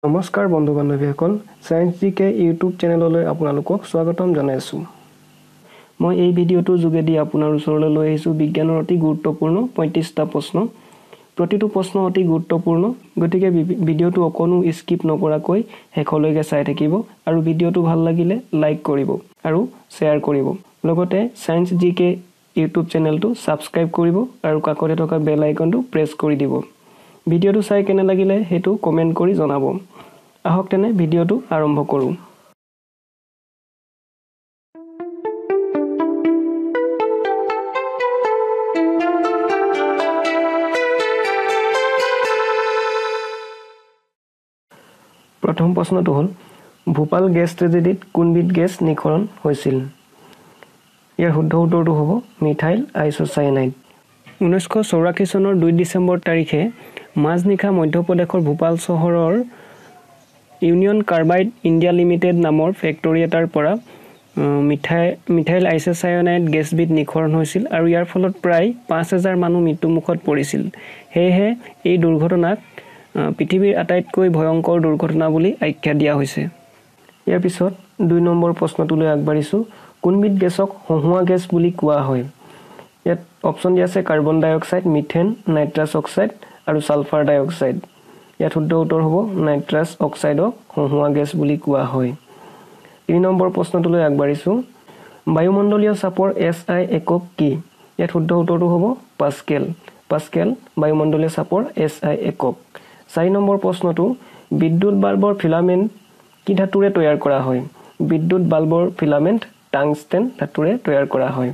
নমস্কাৰ বন্ধু বান্ধৱীসকল, science G কে YouTube চেনেললৈ আপোনালোকক স্বাগতম জনাইছোঁ। মই এই ভিডিঅ'টোৰ যোগেদি আপোনাৰ ওচৰলৈ লৈ আহিছোঁ বিজ্ঞানৰ অতি গুৰুত্বপূৰ্ণ 35টা প্ৰশ্ন। প্ৰতিটো প্ৰশ্ন অতি গুৰুত্বপূৰ্ণ, গতিকে ভিডিঅ'টো অকণো স্কিপ নকৰাকৈ শেষলৈকে চাই থাকিব আৰু ভিডিঅ'টো ভাল লাগিলে লাইক কৰিব আৰু শ্বেয়াৰ কৰিব। লগতে ছায়েন্স জি কে ইউটিউব চেনেলটো ছাবস্ক্ৰাইব কৰিব আৰু কাষতে থকা বেল আইকনটো প্ৰেছ কৰি দিব। ভিডিঅ'টো চাই কেনে লাগিলে সেইটো কমেণ্ট কৰি জনাব। আহক তেনে ভিডিঅ'টো আৰম্ভ কৰোঁ। প্ৰথম প্ৰশ্নটো হ'ল, ভূপাল গেছ ট্ৰেজেডিত কোনবিধ গেছ নিঃসৰণ হৈছিল? ইয়াৰ শুদ্ধ উত্তৰটো হ'ব মিথাইল আইচ'চাইনাইড। 1984 চনৰ 2 ডিচেম্বৰ তাৰিখে মাজনিশা মধ্যপ্ৰদেশৰ ভূপাল চহৰৰ ইউনিয়ন কাৰ্বাইড ইণ্ডিয়া লিমিটেড নামৰ ফেক্টৰী এটাৰ পৰা মিথাইল আইচ'চাইনাইড গেছবিধ নিঃসৰণ হৈছিল আৰু ইয়াৰ ফলত প্ৰায় 5000 মানুহ মৃত্যুমুখত পৰিছিল। সেয়েহে এই দুৰ্ঘটনাক পৃথিৱীৰ আটাইতকৈ ভয়ংকৰ দুৰ্ঘটনা বুলি আখ্যা দিয়া হৈছে। ইয়াৰ পিছত 2 নম্বৰ প্ৰশ্নটোলৈ আগবাঢ়িছোঁ। কোনবিধ গেছক হঁহুৱা গেছ বুলি কোৱা হয়? ইয়াত অপশ্যন দিয়া আছে carbon dioxide, methane, nitrous oxide আৰু ছালফাৰ ডাই অক্সাইড। ইয়াত শুদ্ধ উত্তৰ হ'ব নাইট্ৰাছ অক্সাইডক হঁহুৱা গেছ বুলি কোৱা হয়। 3 নম্বৰ প্ৰশ্নটোলৈ আগবাঢ়িছোঁ। বায়ুমণ্ডলীয় চাপৰ এছ I একক কি? ইয়াত শুদ্ধ উত্তৰটো হ'ব পাস্কেল। পাস্কেল বায়ুমণ্ডলীয় চাপৰ এছ I একক। 4 নম্বৰ প্ৰশ্নটো, বিদ্যুৎ বাল্বৰ ফিলামেণ্ট কি ধাতুৰে তৈয়াৰ কৰা হয়? বিদ্যুৎ বাল্বৰ ফিলামেণ্ট টাংষ্টেন ধাতুৰে তৈয়াৰ কৰা হয়।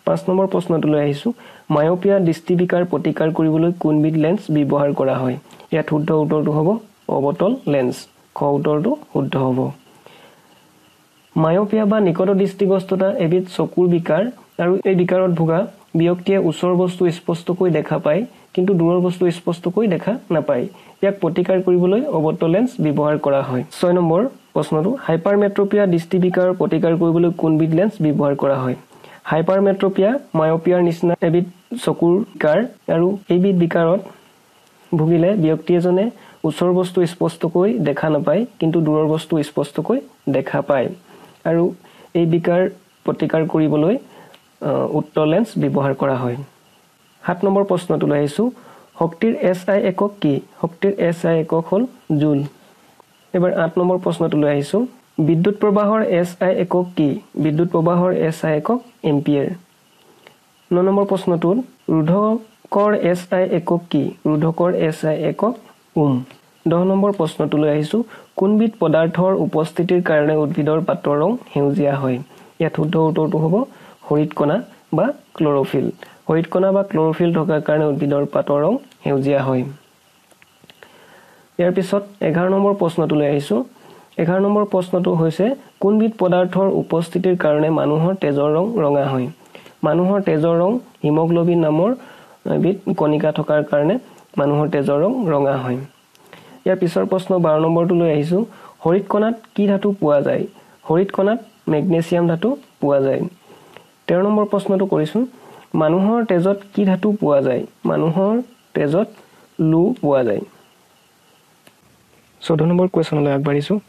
5 নম্বৰ প্ৰশ্নটোলৈ আহিছোঁ। মায়'পিয়া দৃষ্টিবিকাৰ প্ৰতিকাৰ কৰিবলৈ কোনবিধ লেন্স ব্যৱহাৰ কৰা হয়? ইয়াত শুদ্ধ উত্তৰটো হ'ব অৱতল লেন্স। খ উত্তৰটো শুদ্ধ হ'ব। মায়'পিয়া বা নিকট দৃষ্টিগ্ৰস্ততা এবিধ চকুৰ বিকাৰ আৰু এই বিকাৰত ভোগা ব্যক্তিয়ে ওচৰৰ বস্তু স্পষ্টকৈ দেখা পায় কিন্তু দূৰৰ বস্তু স্পষ্টকৈ দেখা নাপায়। ইয়াক প্ৰতিকাৰ কৰিবলৈ অৱতল লেন্স ব্যৱহাৰ কৰা হয়। 6 নম্বৰ প্ৰশ্নটো, হাইপাৰমেট্ৰপিয়া দৃষ্টিবিকাৰৰ প্ৰতিকাৰ কৰিবলৈ কোনবিধ লেন্স ব্যৱহাৰ কৰা হয়? হাইপাৰমেট্ৰপিয়া মায়'পিয়াৰ নিচিনা এবিধ চকুৰ বিকাৰ আৰু এইবিধ বিকাৰত ভুগিলে ব্যক্তি এজনে ওচৰৰ বস্তু স্পষ্টকৈ দেখা নাপায় কিন্তু দূৰৰ বস্তু স্পষ্টকৈ দেখা পায় আৰু এই বিকাৰ প্ৰতিকাৰ কৰিবলৈ উত্তল লেন্স ব্যৱহাৰ কৰা হয়। 7 নম্বৰ প্ৰশ্নটোলৈ আহিছোঁ। শক্তিৰ এছ I একক কি? শক্তিৰ এছ I একক হ'ল জুল। এবাৰ 8 নম্বৰ প্ৰশ্নটোলৈ আহিছোঁ। বিদ্যুৎ প্ৰবাহৰ এছ I একক কি? বিদ্যুৎ প্ৰবাহৰ এছ I একক এম্পিয়াৰ। 9 নম্বৰ প্ৰশ্নটোত ৰোধকৰ এছ I একক কি? ৰোধকৰ এছ I একক ওম। 10 নম্বৰ প্ৰশ্নটোলৈ আহিছোঁ। কোনবিধ পদাৰ্থৰ উপস্থিতিৰ কাৰণে উদ্ভিদৰ পাতৰ ৰং সেউজীয়া হয়? ইয়াত শুদ্ধ উত্তৰটো হ'ব হৰিৎকণা বা ক্ল'ৰফিল। হৰিৎকণা বা ক্ল'ৰফিল থকাৰ কাৰণে উদ্ভিদৰ পাতৰ ৰং সেউজীয়া হয়। ইয়াৰ পিছত 11 নম্বৰ প্ৰশ্নটোলৈ আহিছোঁ। 11 নম্বৰ প্ৰশ্নটো হৈছে, কোনবিধ পদাৰ্থৰ উপস্থিতিৰ কাৰণে মানুহৰ তেজৰ ৰং ৰঙা হয়? মানুহৰ তেজৰ ৰং হিমগ্ল'বিন নামৰ এবিধ কণিকা থকাৰ কাৰণে মানুহৰ তেজৰ ৰং ৰঙা হয়। ইয়াৰ পিছৰ প্ৰশ্ন 12 নম্বৰটোলৈ আহিছোঁ। হৰিৎকণাত কি ধাতু পোৱা যায়? হৰিৎকণাত মেগনেছিয়াম ধাতু পোৱা যায়। 13 নম্বৰ প্ৰশ্নটো কৰিছোঁ, মানুহৰ তেজত কি ধাতু পোৱা যায়? মানুহৰ তেজত লো পোৱা যায়। 14 নম্বৰ কুৱেশ্যনলৈ আগবাঢ়িছোঁ।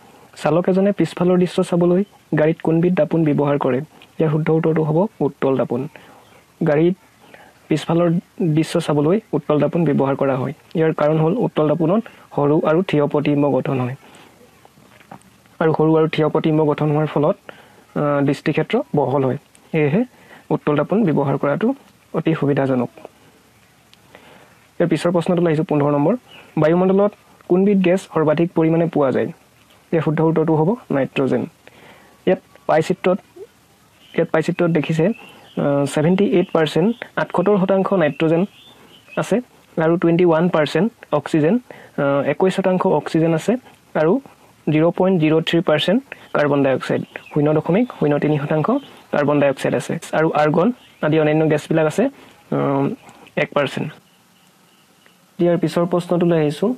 চালক এজনে পিছফালৰ দৃশ্য চাবলৈ গাড়ীত কোনবিধ দাপোন ব্যৱহাৰ কৰে? ইয়াৰ শুদ্ধ উত্তৰটো হ'ব উত্তল দাপোন। গাড়ীত পিছফালৰ দৃশ্য চাবলৈ উত্তল দাপোন ব্যৱহাৰ কৰা হয়। ইয়াৰ কাৰণ হ'ল উত্তল দাপোনত সৰু আৰু থিয় প্ৰতিবিম্ব গঠন হয় আৰু সৰু আৰু থিয় প্ৰতিবিম্ব গঠন হোৱাৰ ফলত দৃষ্টিক্ষেত্ৰ বহল হয়। সেয়েহে উত্তল দাপোন ব্যৱহাৰ কৰাটো অতি সুবিধাজনক। ইয়াৰ পিছৰ প্ৰশ্নটোলৈ আহিছোঁ 15 নম্বৰ। বায়ুমণ্ডলত কোনবিধ গেছ সৰ্বাধিক পৰিমাণে পোৱা যায়? ইয়াৰ শুদ্ধ উত্তৰটো হ'ব নাইট্ৰজেন। ইয়াত পাইচিত্ৰত দেখিছে 78% 78% নাইট্ৰজেন আছে আৰু 21% অক্সিজেন, 21% অক্সিজেন আছে আৰু 0.03% কাৰ্বন ডাই অক্সাইড, 0.03% কাৰ্বন ডাই অক্সাইড আছে আৰু আৰ্গন আদি অন্যান্য গেছবিলাক আছে 1%। ইয়াৰ পিছৰ প্ৰশ্নটোলৈ আহিছোঁ।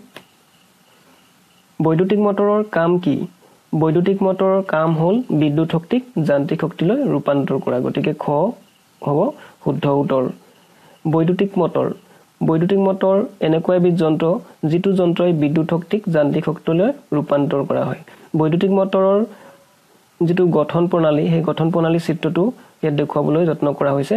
বৈদ্যুতিক মটৰৰ কাম কি? বৈদ্যুতিক মটৰৰ কাম হ'ল বিদ্যুৎ শক্তিক যান্ত্ৰিক শক্তিলৈ ৰূপান্তৰ কৰা। গতিকে খ হ'ব শুদ্ধ উত্তৰ। বৈদ্যুতিক মটৰ বৈদ্যুতিক মটৰ এনেকুৱা এবিধ যন্ত্ৰ যিটো যন্ত্ৰই বিদ্যুৎ শক্তিক যান্ত্ৰিক শক্তিলৈ ৰূপান্তৰ কৰা হয়। বৈদ্যুতিক মটৰৰ যিটো গঠন প্ৰণালী, সেই গঠন প্ৰণালী চিত্ৰটো ইয়াত দেখুৱাবলৈ যত্ন কৰা হৈছে।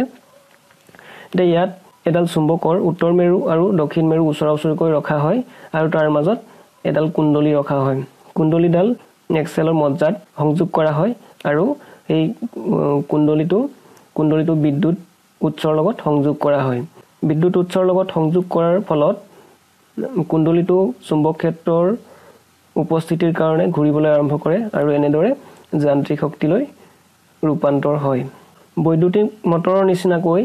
এতিয়া ইয়াত এডাল চুম্বকৰ উত্তৰ মেৰু আৰু দক্ষিণ মেৰু ওচৰা ওচৰিকৈ ৰখা হয় আৰু তাৰ মাজত এডাল কুণ্ডলী ৰখা হয়। কুণ্ডলীডাল এক্সেলৰ মজ্জাত সংযোগ কৰা হয় আৰু এই কুণ্ডলীটো বিদ্যুৎ উৎসৰ লগত সংযোগ কৰা হয়। বিদ্যুৎ উৎসৰ লগত সংযোগ কৰাৰ ফলত কুণ্ডলীটো চুম্বক ক্ষেত্ৰৰ উপস্থিতিৰ কাৰণে ঘূৰিবলৈ আৰম্ভ কৰে আৰু এনেদৰে যান্ত্ৰিক শক্তিলৈ ৰূপান্তৰ হয়। বৈদ্যুতিক মটৰৰ নিচিনাকৈ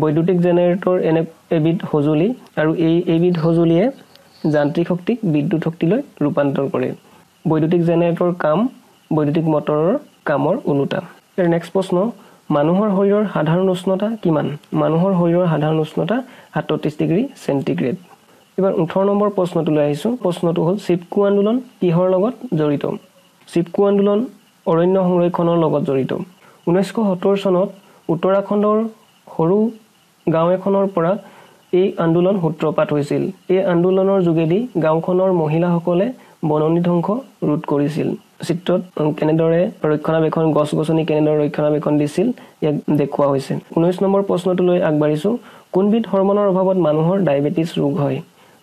বৈদ্যুতিক জেনেৰেটৰ এনে এবিধ সঁজুলি আৰু এই এইবিধ সঁজুলিয়ে যান্ত্ৰিক শক্তিক বিদ্যুৎ শক্তিলৈ ৰূপান্তৰ কৰে। বৈদ্যুতিক জেনেৰেটৰ কাম বৈদ্যুতিক মটৰৰ কামৰ ওলোটা। ইয়াৰ নেক্সট প্ৰশ্ন, মানুহৰ শৰীৰৰ সাধাৰণ উষ্ণতা কিমান? মানুহৰ শৰীৰৰ সাধাৰণ উষ্ণতা 37 ডিগ্ৰী চেণ্টিগ্ৰেড। এইবাৰ 18 নম্বৰ প্ৰশ্নটোলৈ আহিছোঁ। প্ৰশ্নটো হ'ল চিপকো আন্দোলন কিহৰ লগত জড়িত? চিপকো আন্দোলন অৰণ্য সংৰক্ষণৰ লগত জড়িত। 1970 চনত উত্তৰাখণ্ডৰ সৰু গাঁও এখনৰ পৰা এই আন্দোলন সূত্ৰপাত হৈছিল। এই আন্দোলনৰ যোগেদি গাঁওখনৰ মহিলাসকলে বননি ধ্বংস ৰোধ কৰিছিল। চিত্ৰত কেনেদৰে ৰক্ষণাবেক্ষণ, গছ গছনি কেনেদৰে ৰক্ষণাবেক্ষণ দিছিল ইয়াক দেখুওৱা হৈছে। 19 নম্বৰ প্ৰশ্নটোলৈ আগবাঢ়িছোঁ। কোনবিধ হৰমনৰ অভাৱত মানুহৰ ডায়েবেটিছ ৰোগ হয়?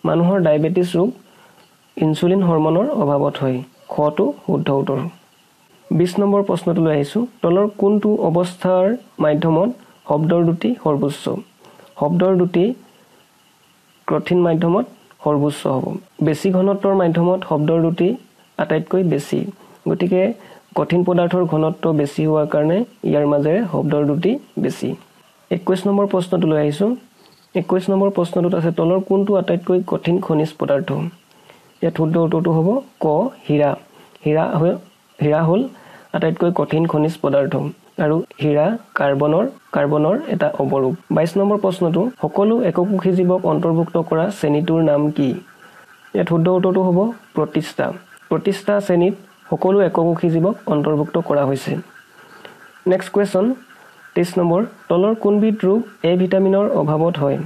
মানুহৰ ডায়েবেটিছ ৰোগ ইনচুলিন হৰমনৰ অভাৱত হয়। খটো শুদ্ধ উত্তৰ। 20 নম্বৰ প্ৰশ্নটোলৈ আহিছোঁ। তলৰ কোনটো অৱস্থাৰ মাধ্যমত শব্দৰ দ্ৰুতি সৰ্বোচ্চ? শব্দৰ দ্ৰুতি কঠিন মাধ্যমত সৰ্বোচ্চ হ'ব। বেছি ঘনত্বৰ মাধ্যমত শব্দৰ দ্ৰুতি আটাইতকৈ বেছি, গতিকে কঠিন পদাৰ্থৰ ঘনত্ব বেছি হোৱাৰ কাৰণে ইয়াৰ মাজেৰে শব্দৰ দ্ৰুতি বেছি। 21 নম্বৰ প্ৰশ্নটোলৈ আহিছোঁ। 21 নম্বৰ প্ৰশ্নটোত আছে তলৰ কোনটো আটাইতকৈ কঠিন খনিজ পদাৰ্থ? ইয়াত শুদ্ধ উত্তৰটো হ'ব ক, হীৰা। হীৰা হ'ল আটাইতকৈ কঠিন খনিজ পদাৰ্থ আৰু হীৰা কাৰ্বনৰ এটা অৱৰূপ। 22 নম্বৰ প্ৰশ্নটো, সকলো এককোষী জীৱক অন্তৰ্ভুক্ত কৰা শ্ৰেণীটোৰ নাম কি? ইয়াত শুদ্ধ উত্তৰটো হ'ব প্ৰতিষ্ঠা। প্ৰতিষ্ঠা শ্ৰেণীত সকলো এককোষী জীৱক অন্তৰ্ভুক্ত কৰা হৈছে। নেক্সট কুৱেশ্যন 23 নম্বৰ, তলৰ কোনবিধ ৰোগ এ ভিটামিনৰ অভাৱত হয়?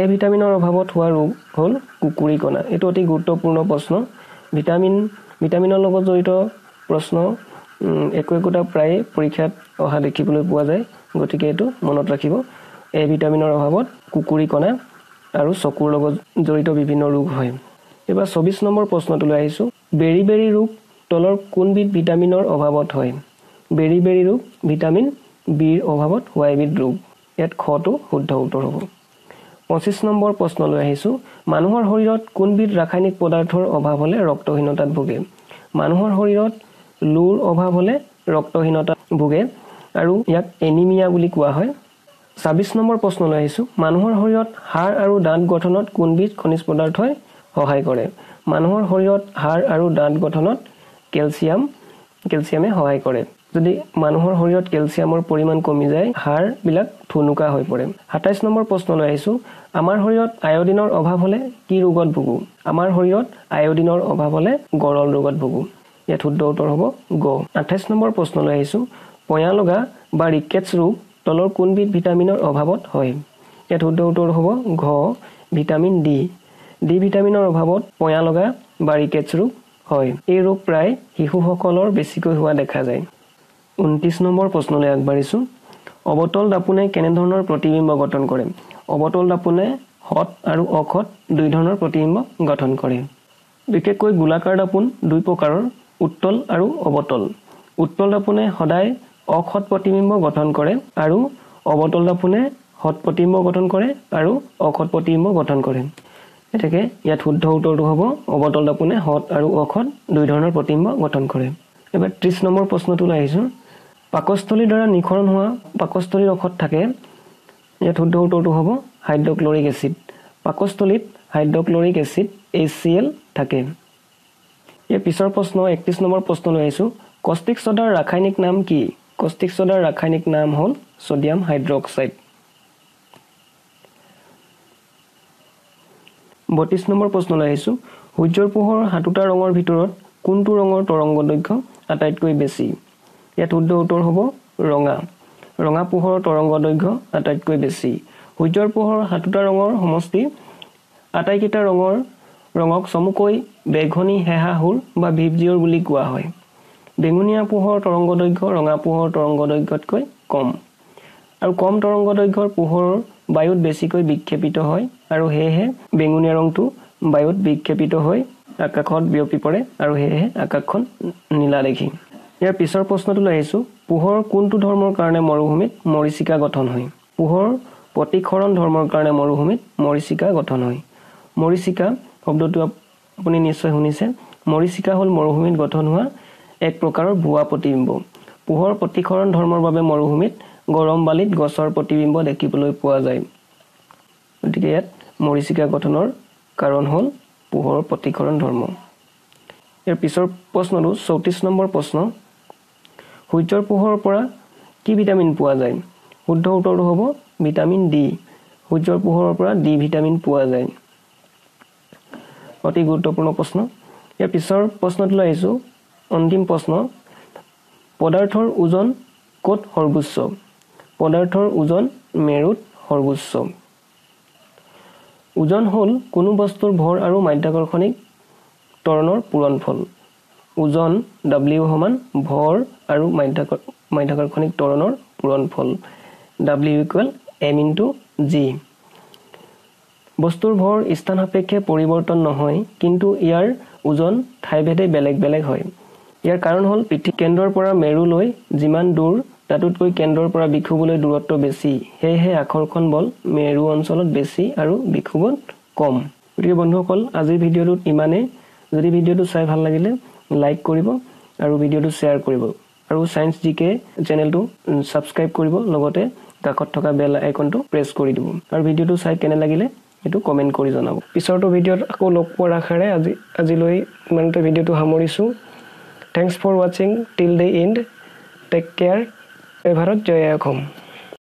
এ ভিটামিনৰ অভাৱত হোৱা ৰোগ হ'ল কুকুৰীকণা। এইটো অতি গুৰুত্বপূৰ্ণ প্ৰশ্ন। ভিটামিনৰ লগত জড়িত প্ৰশ্ন একো একোটা প্ৰায়ে পৰীক্ষাত অহা দেখিবলৈ পোৱা যায়, গতিকে এইটো মনত ৰাখিব। এ ভিটামিনৰ অভাৱত কুকুৰীকণা আৰু চকুৰ লগত জড়িত বিভিন্ন ৰোগ হয়। এইবাৰ 24 নম্বৰ প্ৰশ্নটোলৈ আহিছোঁ। বেৰি বেৰি ৰোগ তলৰ কোনবিধ ভিটামিনৰ অভাৱত হয়? বেৰি বেৰি ৰোগ ভিটামিন বিৰ অভাৱত হোৱা এবিধ ৰোগ। ইয়াত খটো শুদ্ধ উত্তৰ হ'ব। 25 নম্বৰ প্ৰশ্নলৈ আহিছোঁ। মানুহৰ শৰীৰত কোনবিধ ৰাসায়নিক পদাৰ্থৰ অভাৱ হ'লে ৰক্তহীনতাত ভোগে? মানুহৰ শৰীৰত লোৰ অভাৱ হ'লে ৰক্তহীনতাত ভোগে আৰু ইয়াক এনিমিয়া বুলি কোৱা হয়। 26 নম্বৰ প্ৰশ্নলৈ আহিছোঁ। মানুহৰ শৰীৰত হাড় আৰু দাঁত গঠনত কোনবিধ খনিজ পদাৰ্থই সহায় কৰে? মানুহৰ শৰীৰত হাড় আৰু দাঁত গঠনত কেলছিয়ামে সহায় কৰে। যদি মানুহৰ শৰীৰত কেলছিয়ামৰ পৰিমাণ কমি যায়, হাড়বিলাক থুনুকা হৈ পৰে। 27 নম্বৰ প্ৰশ্নলৈ আহিছোঁ। আমাৰ শৰীৰত আয়ডিনৰ অভাৱ হ'লে কি ৰোগত ভোগো? আমাৰ শৰীৰত আয়ডিনৰ অভাৱ হ'লে গৰল ৰোগত ভোগো। ইয়াত শুদ্ধ উত্তৰ হ'ব গ। 28 নম্বৰ প্ৰশ্নলৈ আহিছোঁ। পয়া লগা বা ৰিকেটছ ৰোগ তলৰ কোনবিধ ভিটামিনৰ অভাৱত হয়? ইয়াত শুদ্ধ উত্তৰ হ'ব ঘ, ভিটামিন ডি। ডি ভিটামিনৰ অভাৱত পয়া লগা বা ৰিকেটছ ৰোগ হয়। এই ৰোগ প্ৰায় শিশুসকলৰ বেছিকৈ হোৱা দেখা যায়। 29 নম্বৰ প্ৰশ্নলৈ আগবাঢ়িছোঁ। অৱতল দাপোনে কেনেধৰণৰ প্ৰতিবিম্ব গঠন কৰে? অৱতল দাপোনে সৎ আৰু অসৎ দুই ধৰণৰ প্ৰতিবিম্ব গঠন কৰে। বিশেষকৈ গোলাকাৰ দাপোন দুই প্ৰকাৰৰ, উত্তল আৰু অৱতল। উত্তল দাপোনে সদায় অসৎ প্ৰতিবিম্ব গঠন কৰে আৰু অৱতল দাপোনে সৎ প্ৰতিবিম্ব গঠন কৰে আৰু অসৎ প্ৰতিবিম্ব গঠন কৰে। এতেকে ইয়াত শুদ্ধ উত্তৰটো হ'ব অৱতল দাপোনে সৎ আৰু অসৎ দুই ধৰণৰ প্ৰতিবিম্ব গঠন কৰে। এবাৰ 30 নম্বৰ প্ৰশ্নটোলৈ আহিছোঁ। পাকস্থলীৰ দ্বাৰা নিঃসৰণ হোৱা পাকস্থলীৰ ৰসত থাকে। ইয়াত শুদ্ধ উত্তৰটো হ'ব হাইড্ৰক্লৰিক এচিড। পাকস্থলীত হাইড্ৰক্লৰিক এচিড HCl থাকে। ইয়াৰ পিছৰ প্ৰশ্ন 31 নম্বৰ প্ৰশ্নলৈ আহিছোঁ। কষ্টিক ছ'ডাৰ ৰাসায়নিক নাম কি? কষ্টিক ছ'ডাৰ ৰাসায়নিক নাম হ'ল ছ'ডিয়াম হাইড্ৰক্সাইড। 32 নম্বৰ প্ৰশ্নলৈ আহিছোঁ। সূৰ্যৰ পোহৰৰ সাতোটা ৰঙৰ ভিতৰত কোনটো ৰঙৰ তৰংগ দৈৰ্ঘ্য আটাইতকৈ বেছি? ইয়াত শুদ্ধ উত্তৰ হ'ব ৰঙা। ৰঙা পোহৰৰ তৰংগ দৈৰ্ঘ্য আটাইতকৈ বেছি। সূৰ্যৰ পোহৰ 7টা ৰঙৰ সমষ্টি। আটাইকেইটা ৰঙক চমুকৈ বেঘনী, হেহাহুৰ বা ভিবজিঅৰ বুলি কোৱা হয়। বেঙুনীয়া পোহৰ তৰংগদৈৰ্ঘ্য ৰঙা পোহৰ তৰংগদৈৰ্ঘ্যতকৈ কম আৰু কম তৰংগদৈৰ্ঘ্যৰ পোহৰ বায়ুত বেছিকৈ বিক্ষেপিত হয় আৰু সেয়েহে বেঙুনীয়া ৰংটো বায়ুত বিক্ষেপিত হৈ আকাশত বিয়পি পৰে আৰু সেয়েহে আকাশখন নীলা দেখি। ইয়াৰ পিছৰ প্ৰশ্নটোলৈ আহিছোঁ। পোহৰ কোনটো ধৰ্মৰ কাৰণে মৰুভূমিত মৰীচিকা গঠন হয়? পোহৰ প্ৰতিসৰণ ধৰ্মৰ কাৰণে মৰুভূমিত মৰীচিকা গঠন হয়। মৰীচিকা শব্দটো আপুনি নিশ্চয় শুনিছে। মৰীচিকা হ'ল মৰুভূমিত গঠন হোৱা এক প্ৰকাৰৰ ভুৱা প্ৰতিবিম্ব। পোহৰ প্ৰতিসৰণ ধৰ্মৰ বাবে মৰুভূমিত গৰম বালিত গছৰ প্ৰতিবিম্ব দেখিবলৈ পোৱা যায়। গতিকে ইয়াত মৰীচিকা গঠনৰ কাৰণ হ'ল পোহৰৰ প্ৰতিসৰণ ধৰ্ম। ইয়াৰ পিছৰ প্ৰশ্নটো 34 নম্বৰ প্ৰশ্ন, সূৰ্যৰ পোহৰৰ পৰা কি ভিটামিন পোৱা যায়? শুদ্ধ উত্তৰটো হ'ব ভিটামিন ডি। সূৰ্যৰ পোহৰৰ পৰা ডি ভিটামিন পোৱা যায়। অতি গুৰুত্বপূৰ্ণ প্ৰশ্ন। ইয়াৰ পিছৰ প্ৰশ্নটোলৈ আহিছোঁ, অন্তিম প্ৰশ্ন, পদাৰ্থৰ ওজন ক'ত সৰ্বোচ্চ? পদাৰ্থৰ ওজন মেৰুত সৰ্বোচ্চ। ওজন হ'ল কোনো বস্তুৰ ভৰ আৰু মাধ্যাকৰ্ষণিক ত্বৰণৰ পূৰণফল। ওজন ডাব্লিউ সমান ভৰ আৰু মাধ্যাকৰ্ষণিক ত্বৰণৰ পূৰণফল, W equal M into G. বস্তুৰ ভৰ স্থান সাপেক্ষে পৰিৱৰ্তন নহয়, কিন্তু ইয়াৰ ওজন ঠাইভেদে বেলেগ বেলেগ হয়। ইয়াৰ কাৰণ হ'ল পৃথিৱীৰ কেন্দ্ৰৰ পৰা মেৰুলৈ যিমান দূৰ, তাতোতকৈ কেন্দ্ৰৰ পৰা বিষুৱলৈ দূৰত্ব বেছি। সেয়েহে আকৰ্ষণ বল মেৰু অঞ্চলত বেছি আৰু বিষুৱত কম। গতিকে বন্ধুসকল, আজিৰ ভিডিঅ'টোত ইমানেই। যদি ভিডিঅ'টো চাই ভাল লাগিলে লাইক কৰিব আৰু ভিডিঅ'টো শ্বেয়াৰ কৰিব আৰু ছায়েন্স জি কে চেনেলটো ছাবস্ক্ৰাইব কৰিব, লগতে কাষত থকা বেল আইকনটো প্ৰেছ কৰি দিব আৰু ভিডিঅ'টো চাই কেনে লাগিলে সেইটো কমেণ্ট কৰি জনাব। পিছৰটো ভিডিঅ'ত আকৌ লগ পোৱাৰ আশাৰে আজিলৈ ইমানতে ভিডিঅ'টো সামৰিছোঁ। Thanks for watching till the end. Take care. Jay Bharat, Jay Assam.